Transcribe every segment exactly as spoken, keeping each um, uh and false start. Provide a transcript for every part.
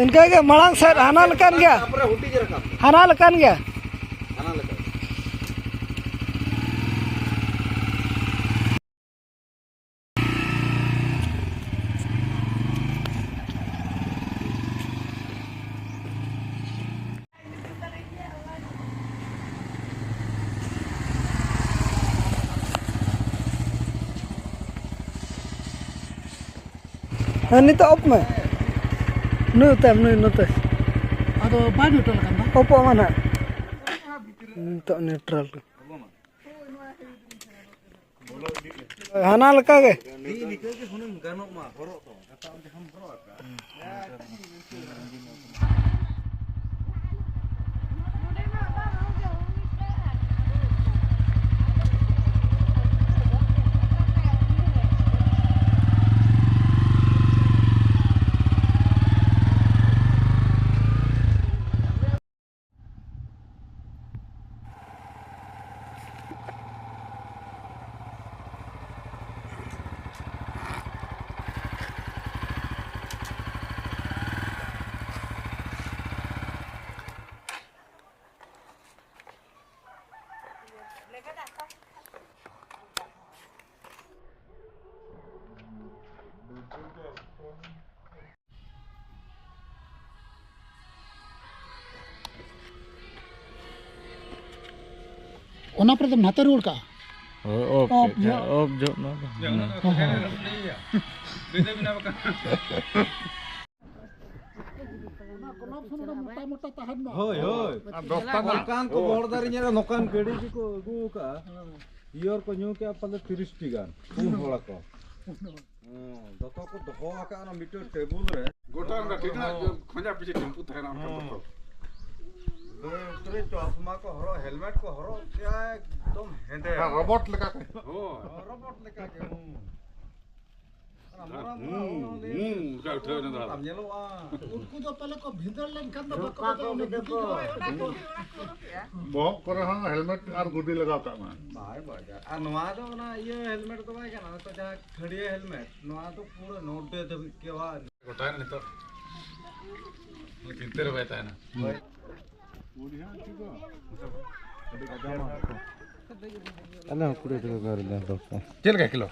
ᱤᱱᱠᱟᱹ ᱜᱮ ᱢᱟᱲᱟᱝ ᱥᱮᱫ ᱦᱟᱱᱟ ᱞᱮᱠᱟᱱ ᱜᱮᱭᱟ᱾ ᱛᱟᱨᱯᱚᱨᱮ ᱦᱩᱴᱤᱡ ᱨᱟᱠᱟᱵ᱾ ᱦᱟᱱᱟ ᱞᱮᱠᱟᱱ ᱜᱮᱭᱟ᱾ ᱦᱟᱱᱟ ᱞᱮᱠᱟᱱ᱾ ᱦᱮᱸ, ᱱᱤᱛᱚᱜ ᱚᱯᱷ ᱢᱮ᱾ ᱱᱩᱭ ᱛᱟᱭᱚᱢ, ᱱᱩᱭ ᱱᱚᱛᱮ᱾ ᱟᱫᱚ ᱵᱟᱭ ᱱᱤᱭᱩᱴᱨᱟᱞ ᱟᱠᱟᱱ ᱫᱚ? ᱚᱯᱷᱚᱜ ᱢᱟ ᱱᱟᱦᱟᱜ᱾ ᱱᱤᱛᱚᱜ ᱱᱤᱭᱩᱴᱨᱟᱞ᱾ ᱦᱟᱱᱟ ᱞᱮᱠᱟ ᱜᱮ᱾ ᱱᱤᱝᱠᱟᱹ ᱜᱮ ᱦᱩᱱᱟᱹᱝ ᱜᱟᱱᱚᱜ ᱢᱟ, ᱦᱚᱨᱚᱜ ᱫᱚ᱾ ᱜᱟᱯᱟ ᱡᱟᱦᱟᱸᱢ ᱦᱚᱨᱚᱜ ᱟᱠᱟᱫ᱾ ᱚᱱᱟ ᱯᱚᱨᱮ ᱫᱚ ᱱᱟᱛᱮ ᱨᱩᱣᱟᱹᱲ ᱠᱟᱜᱼᱟ᱾ ᱦᱳᱭ, ᱚᱯᱷ ᱚᱯᱷ ᱠᱮᱫ ᱠᱷᱟᱱ, ᱡᱚᱦᱚᱜ᱾ ᱚᱯᱷ ᱡᱚᱦᱚᱜ ᱱᱚᱣᱟ ᱫᱚ᱾ ᱦᱮᱸ, ᱦᱮᱸ᱾ ᱚᱱᱟ ᱠᱚᱞᱚᱢ ᱥᱩᱱᱩᱢ ᱨᱮ ᱢᱚᱴᱟ ᱢᱚᱴᱟ ᱛᱟᱦᱮᱱ ᱢᱟ᱾ ᱦᱳᱭ, ᱦᱳᱭ᱾ ᱟᱨ ᱫᱚᱥᱴᱟ ᱢᱟ ᱚᱱᱠᱟᱱ ᱠᱚ ᱵᱚᱦᱚᱲ ᱫᱟᱨᱮ ᱧᱮᱞᱟ, ᱱᱚᱝᱠᱟᱱ ᱜᱟᱹᱰᱤ ᱜᱮᱠᱚ ᱟᱹᱜᱩ ᱟᱠᱟᱫᱼᱟ᱾ ᱦᱮᱸ᱾ ᱵᱤᱭᱚᱨ ᱠᱚ ᱧᱩ ᱠᱮᱫᱼᱟ ᱯᱟᱞᱮ ᱛᱤᱨᱤᱥ ᱴᱤ ᱜᱟᱱ, ᱯᱩᱱ ᱦᱚᱲ ᱟᱠᱚ᱾ ᱦᱮᱸ, ᱡᱚᱛᱚ ᱠᱚ ᱫᱚᱦᱚ ᱟᱠᱟᱫᱼᱟ ᱚᱱᱟ ᱢᱤᱫᱴᱮᱱ ᱴᱮᱵᱩᱞ ᱨᱮ᱾ ᱜᱚᱴᱟ ᱚᱱᱠᱟ ᱴᱷᱤᱠᱟᱹ ᱠᱷᱚᱸᱡᱟ ᱯᱤᱪᱷᱤ ᱴᱮᱢᱯᱩ ᱛᱟᱦᱮᱱᱟ ᱚᱱᱠᱟ ᱦᱮᱸ᱾ ᱵᱚᱛᱚᱨ᱾ ᱩᱛᱨᱮ ᱪᱚᱥᱢᱟ ᱠᱚ ᱦᱚᱨᱚᱜ, ᱦᱮᱞᱢᱮᱴ ᱠᱚ ᱦᱚᱨᱚᱜ ᱠᱮᱫᱼᱟ, ᱮᱠᱫᱚᱢ ᱦᱮᱸᱫᱮ᱾ ᱦᱮᱸ, ᱨᱚᱵᱚᱴ ᱞᱮᱠᱟ ᱠᱚ᱾ ᱦᱳᱭ᱾ ᱨᱚᱵᱚᱴ ᱞᱮᱠᱟ ᱜᱮ, ᱦᱩᱸ᱾ ᱚᱱᱟ ᱢᱚᱨᱟ, ᱢᱚᱨᱟ, ᱦᱩᱸ, ᱚᱱᱟ ᱞᱟᱹᱭ ᱦᱩᱸ, ᱚᱱᱠᱟ ᱩᱴᱷᱟᱹᱣ ᱮᱱᱟ ᱫᱟᱫᱟ᱾ ᱵᱟᱢ ᱧᱮᱞᱚᱜᱼᱟ᱾ ᱩᱱᱠᱩ ᱫᱚ ᱯᱟᱞᱮ ᱠᱚ ᱵᱷᱤᱸᱫᱟᱹᱲ ᱞᱮᱱᱠᱷᱟᱱ ᱫᱚ ᱵᱟᱠᱚ ᱵᱟᱰᱟᱭᱟ, ᱚᱱᱟ ᱜᱩᱯᱤ ᱡᱚᱢᱟᱭ ᱚᱱᱟ ᱠᱚ᱾ ᱵᱚᱦᱚᱜ ᱠᱚᱨᱮ ᱦᱚᱸ ᱦᱮᱞᱢᱮᱴ ᱟᱨ ᱜᱩᱰᱤ ᱞᱟᱜᱟᱣ ᱠᱟᱜ ᱢᱮ᱾ ᱵᱟᱭ ᱵᱟᱡᱟ᱾ ᱟᱨ ᱱᱚᱣᱟ ᱫᱚ ᱚᱱᱟ ᱤᱭᱟᱹ ᱦᱮᱞᱢᱮᱴ ᱫᱚ ᱵᱟᱭ ᱠᱟᱱᱟ, ᱱᱤᱛᱚᱜ ᱡᱟᱦᱟᱸ ᱠᱷᱟᱹᱲᱭᱟᱹ ᱦᱮᱞᱢᱮᱴ, ᱱᱚᱣᱟ ᱫᱚ ᱯᱩᱨᱟᱹ ᱱᱚᱰᱮ ᱫᱷᱟᱹᱵᱤᱡ ᱜᱮ ᱵᱟᱝ᱾ ᱜᱚᱴᱟᱭᱮᱱᱟ ᱱᱤᱛᱚᱜ᱾ ᱪᱤᱱᱛᱟᱹ ᱨᱮ ᱵᱟᱭ ᱛᱟᱦᱮᱱᱟ᱾ ᱟᱞᱮ ᱦᱚᱸ ᱠᱩᱲᱤ ᱴᱟᱠᱟ ᱠᱚ ᱟᱹᱜᱩ ᱞᱮᱫᱟ ᱫᱚᱥ ᱴᱟᱠᱟ᱾ ᱪᱮᱫ ᱞᱮᱠᱟ ᱠᱤᱞᱳ?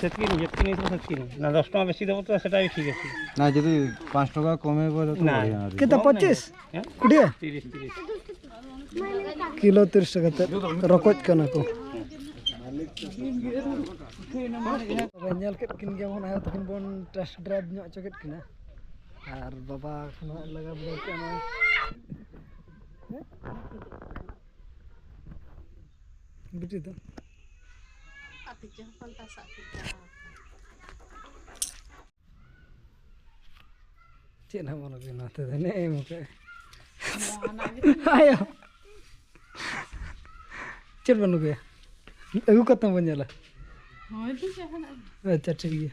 ᱥᱮᱛᱠᱤᱱ, ᱡᱮᱛᱠᱤᱱ ᱥᱮᱛᱠᱤᱱ᱾ ᱚᱱᱟ ᱫᱚᱥ ᱴᱟᱠᱟ ᱵᱮᱥᱤ ᱫᱚ ᱛᱚ ᱥᱮᱴᱟ ᱜᱮ ᱴᱷᱤᱠ ᱟᱪᱷᱮ᱾ ᱱᱟ, ᱡᱩᱫᱤ ᱯᱟᱸᱪ ᱴᱟᱠᱟ ᱠᱚᱢᱮ ᱵᱚᱞᱮ ᱛᱚ ᱱᱟ᱾ ᱵᱟᱲᱤᱭᱟ ᱟᱨ ᱠᱤᱱᱛᱩ ᱯᱚᱸᱪᱤᱥ? ᱦᱮᱸ? ᱠᱩᱲᱤ? ᱛᱤᱨᱤᱥ, ᱛᱤᱨᱤᱥ᱾ ᱠᱤᱞᱳ ᱛᱤᱨᱤᱥ ᱴᱟᱠᱟ ᱠᱟᱛᱮ ᱨᱚᱠᱚᱡ ᱠᱟᱱᱟ ᱠᱚ᱾ ᱛᱚᱵᱮ ᱧᱮᱞ ᱠᱮᱫ ᱠᱤᱱ ᱜᱮᱭᱟᱵᱚᱱ, ᱟᱭᱳ ᱛᱟᱹᱠᱤᱱ ᱵᱚᱱ ᱴᱮᱥᱴ ᱰᱨᱟᱭᱤᱵᱷ ᱧᱚᱜ ᱦᱚᱪᱚ ᱠᱮᱫ ᱠᱤᱱᱟ᱾ ᱟᱨ ᱵᱟᱵᱟ ᱠᱷᱚᱱᱟᱜ ᱞᱟᱜᱟ ᱵᱩᱰᱟᱹᱣ ᱠᱮᱫ ᱱᱚᱜᱼᱚᱭ᱾ ᱵᱤᱴᱤ ᱫᱚ? ᱟᱯᱮ ᱪᱮ ᱦᱚᱯᱚᱱ ᱛᱟ ᱥᱟᱵ ᱠᱮᱫ ᱠᱚᱣᱟ᱾ ᱪᱮᱫ ᱦᱚᱸ ᱵᱟᱹᱱᱩᱜ ᱜᱮ ᱱᱚᱛᱮ ᱫᱚ, ᱱᱮᱜᱼᱮ ᱮᱢ ᱠᱟᱜᱼᱟ᱾ ᱱᱚᱣᱟ ᱱᱟᱜ ᱜᱮ ᱛᱚ᱾ ᱟᱭᱳ᱾ ᱪᱮᱫ ᱵᱟᱹᱱᱩᱜ ᱜᱮᱭᱟ? ᱟᱹᱜᱩ ᱠᱟᱛᱮ ᱵᱚᱱ ᱧᱮᱞᱟ᱾ ᱦᱳᱭ ᱛᱚ, ᱡᱟᱦᱟᱱᱟᱜ ᱜᱮ᱾ ᱟᱪᱪᱷᱟ, ᱴᱷᱤᱠ ᱜᱮᱭᱟ᱾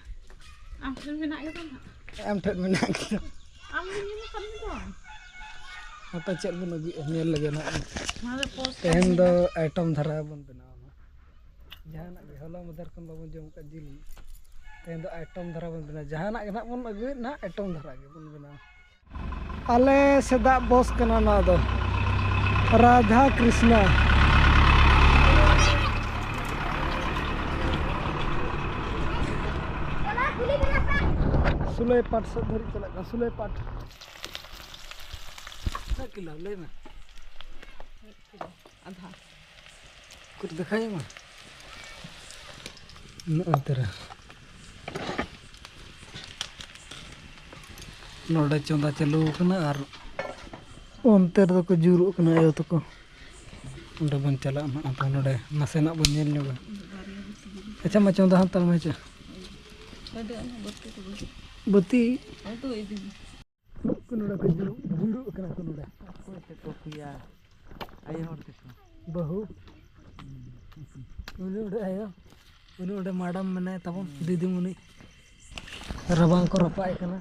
ᱟᱢ ᱴᱷᱮᱱ ᱢᱮᱱᱟᱜ ᱜᱮᱛᱚ ᱱᱟᱜ᱾ ᱟᱢ ᱴᱷᱮᱱ ᱢᱮᱱᱟᱜ ᱜᱮᱭᱟ᱾ ᱟᱢ ᱜᱮ ᱧᱮᱞ ᱟᱠᱟᱫ ᱢᱮ ᱫᱚ᱾ ᱦᱟᱯᱮ ᱪᱮᱫ ᱵᱚᱱ ᱟᱹᱜᱩᱭᱮᱫᱼᱟ, ᱧᱮᱞ ᱞᱮᱜᱮ ᱱᱟᱜ᱾ ᱱᱚᱣᱟ ᱫᱚ ᱯᱳᱥᱴ ᱛᱮᱦᱮᱧ ᱫᱚ ᱠᱟᱱᱟ᱾ ᱟᱭᱴᱮᱢ ᱫᱷᱟᱨᱟ ᱵᱚᱱ ᱵᱮᱱᱟᱣᱟ ᱱᱟᱜ᱾ ᱡᱟᱦᱟᱱᱟᱜ ᱜᱮ, ᱦᱚᱞᱟ ᱢᱟᱫᱷᱮᱨ ᱠᱷᱚᱱ ᱵᱟᱵᱚᱱ ᱡᱚᱢ ᱟᱠᱟᱫ ᱡᱤᱞ᱾ ᱛᱮᱦᱮᱧ ᱫᱚ ᱟᱭᱴᱮᱢ ᱫᱷᱟᱨᱟ ᱵᱚᱱ ᱵᱮᱱᱟᱣᱟ᱾ ᱡᱟᱦᱟᱱᱟᱜ ᱜᱮ ᱱᱟᱜ ᱵᱚᱱ ᱟᱹᱜᱩᱭᱮᱫ ᱱᱟᱜ, ᱟᱭᱴᱮᱢ ᱫᱷᱟᱨᱟ ᱜᱮᱵᱚᱱ ᱵᱮᱱᱟᱣᱟ᱾ ᱟᱞᱮ ᱥᱮᱫᱟᱜ ᱵᱚᱥ ᱠᱟᱱᱟ ᱱᱚᱣᱟ ᱫᱚ, ᱨᱟᱫᱷᱟ ᱠᱨᱤᱥᱱᱟ᱾ ᱥᱩᱞᱟᱹᱭ ᱯᱟᱴ ᱥᱮᱫ ᱫᱷᱟᱹᱨᱤᱡ ᱪᱟᱞᱟᱜ ᱠᱟᱱᱟ, ᱥᱩᱞᱟᱹᱭ ᱯᱟᱴ᱾ ᱛᱤᱱᱟᱹᱜ ᱠᱤᱞᱳ? ᱞᱟᱹᱭ ᱢᱮ᱾ ᱟᱫᱷᱟ᱾ ᱩᱠᱩᱨ ᱫᱮᱠᱷᱟᱭ ᱢᱟ᱾ ᱱᱚᱜᱼᱚᱭ ᱛᱚᱨᱟ᱾ ᱱᱚᱰᱮ ᱪᱚᱸᱫᱟ ᱪᱟᱹᱞᱩ ᱟᱠᱟᱱᱟ ᱟᱨ ᱚᱱᱛᱮ ᱨᱮᱫᱚ ᱠᱚ ᱡᱩᱨᱩᱜ ᱠᱟᱱᱟ ᱟᱭᱳ ᱛᱟᱠᱚ᱾ ᱚᱸᱰᱮ ᱵᱚᱱ ᱪᱟᱞᱟᱜᱼᱟ ᱱᱟᱦᱟᱜ, ᱟᱫᱚ ᱱᱚᱰᱮ ᱱᱟᱥᱮᱱᱟᱜ ᱵᱚᱱ ᱧᱮᱞ ᱧᱚᱜᱟ᱾ ᱟᱪᱪᱷᱟ, ᱢᱟ ᱪᱚᱸᱫᱟ ᱦᱟᱛᱟᱲ ᱢᱮ ᱪᱮ᱾ ᱵᱟᱹᱛᱤ᱾ ᱱᱚᱰᱮ ᱠᱚ ᱡᱩᱨᱩᱜ, ᱡᱩᱨᱩᱜ ᱠᱟᱱᱟ ᱠᱚ ᱱᱚᱰᱮ᱾ ᱚᱠᱚᱭ ᱛᱮᱠᱚ ᱯᱮᱭᱟ? ᱟᱭᱳ ᱦᱚᱲ ᱛᱮᱠᱚ᱾ ᱵᱟᱹᱦᱩ᱾ ᱩᱱᱤ ᱚᱸᱰᱮ ᱟᱭᱳ᱾ ᱩᱱᱤ ᱚᱸᱰᱮ ᱢᱟᱰᱟᱢ ᱢᱮᱱᱟᱭ ᱛᱟᱵᱚᱱ, ᱦᱩᱸ᱾ ᱫᱤᱫᱤᱢᱩᱱᱤ᱾ ᱨᱟᱵᱟᱝ ᱠᱚ ᱨᱟᱯᱟᱜ ᱮ ᱠᱟᱱᱟ᱾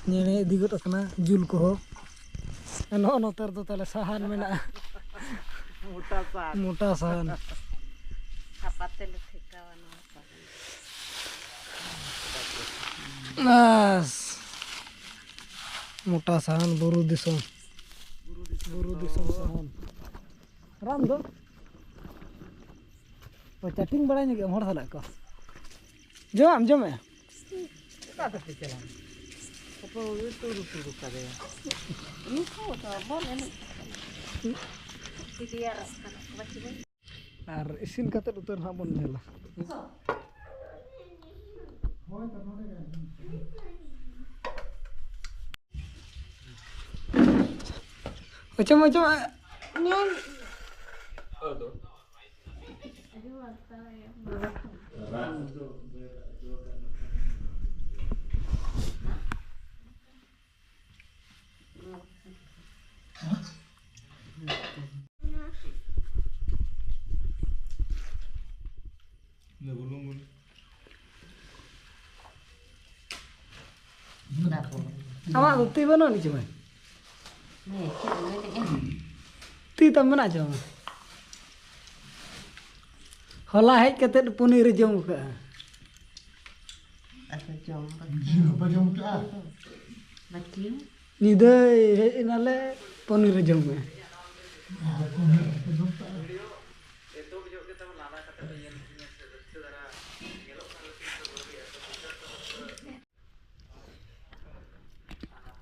ᱧᱮᱞᱮ ᱤᱫᱤ ᱜᱚᱫ ᱟᱠᱟᱱᱟ ᱡᱩᱞ ᱠᱚᱦᱚᱸ᱾ ᱱᱚᱜᱼᱚ ᱱᱚᱛᱮ ᱨᱮᱫᱚ ᱛᱟᱦᱞᱮ ᱥᱟᱦᱟᱱ ᱢᱮᱱᱟᱜᱼᱟ᱾ ᱢᱚᱴᱟ ᱥᱟᱦᱟᱱ᱾ ᱢᱚᱴᱟ ᱥᱟᱦᱟᱱ᱾ ᱦᱟᱯᱟ ᱛᱮᱞᱮ ᱴᱷᱮᱠᱟᱣᱟ ᱱᱚᱣᱟ ᱥᱟᱦᱟᱱ᱾ ᱟᱥ᱾ ᱢᱚᱴᱟ ᱥᱟᱦᱟᱱ, ᱵᱩᱨᱩ ᱫᱤᱥᱚᱢ᱾ ᱵᱩᱨᱩ ᱫᱤᱥᱚᱢ ᱥᱟᱦᱟᱱ᱾ ᱨᱟᱱ ᱫᱚ? ᱚ, ᱪᱟᱴᱤᱝ ᱵᱟᱲᱟᱭ ᱧᱚᱜ ᱜᱮᱭᱟᱢ ᱦᱚᱲ ᱥᱟᱞᱟᱜ ᱠᱚ᱾ ᱡᱚᱢᱟᱜ ᱮᱢ ᱡᱚᱢᱮᱜᱼᱟ? ᱚᱠᱟ ᱥᱮᱫ ᱯᱮ ᱪᱟᱞᱟᱣ ᱮᱱᱟ? ᱚᱠᱚᱭ ᱩᱛᱩ ᱩᱛᱩ ᱠᱟᱫᱮᱭᱟ? ᱱᱩᱠᱩ ᱫᱚ ᱵᱚᱞ ᱮᱱᱮᱡ᱾ ᱟᱨ ᱤᱥᱤᱱ ᱠᱟᱛᱮᱫ ᱩᱛᱟᱹᱨ ᱱᱟᱦᱟᱜ ᱵᱚᱱ ᱧᱮᱞᱟ᱾ ᱚᱪᱚᱜ ᱢᱮ, ᱚᱪᱚᱜ ᱢᱮ᱾ ᱟᱢᱟᱜ ᱫᱚ ᱛᱤ ᱵᱟᱹᱱᱩᱜ ᱟᱹᱱᱤᱡ ᱪᱚ ᱵᱟᱝ? ᱛᱤ ᱛᱟᱢ ᱢᱮᱱᱟᱜ ᱪᱚ ᱵᱟᱝ? ᱦᱚᱞᱟ ᱦᱮᱡ ᱠᱟᱛᱮᱫ ᱯᱚᱱᱤᱨ ᱮ ᱡᱚᱢ ᱠᱟᱜᱼᱟ᱾ ᱟᱫᱚ ᱡᱚᱢ ᱵᱟᱠᱷᱟᱱ ᱡᱤᱞ ᱦᱚᱸᱯᱮ ᱡᱚᱢ ᱠᱮᱜᱼᱟ? ᱵᱟᱹᱠᱤ᱾ ᱧᱤᱫᱟᱹᱭ ᱦᱮᱡ ᱮᱱᱟᱞᱮ, ᱯᱚᱱᱤᱨ ᱮ ᱡᱚᱢ ᱢᱮ᱾ ᱟᱨ ᱯᱚᱱᱤᱨ ᱦᱚᱸᱯᱮ ᱡᱚᱢ ᱠᱮᱜᱼᱟ?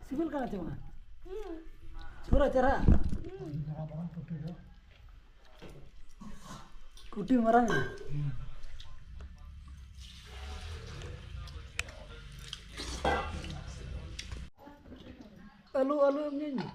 ᱥᱤᱵᱤᱞ ᱠᱟᱱᱟ ᱪᱮ ᱵᱟᱝ? ᱯᱩᱨᱟᱹ ᱪᱮᱦᱨᱟ᱾ ᱠᱩᱴᱤ ᱢᱟᱨᱟᱝ ᱜᱮ᱾ ᱟᱹᱞᱩ, ᱟᱹᱞᱩ ᱮᱢ ᱧᱩᱧ ᱢᱮ᱾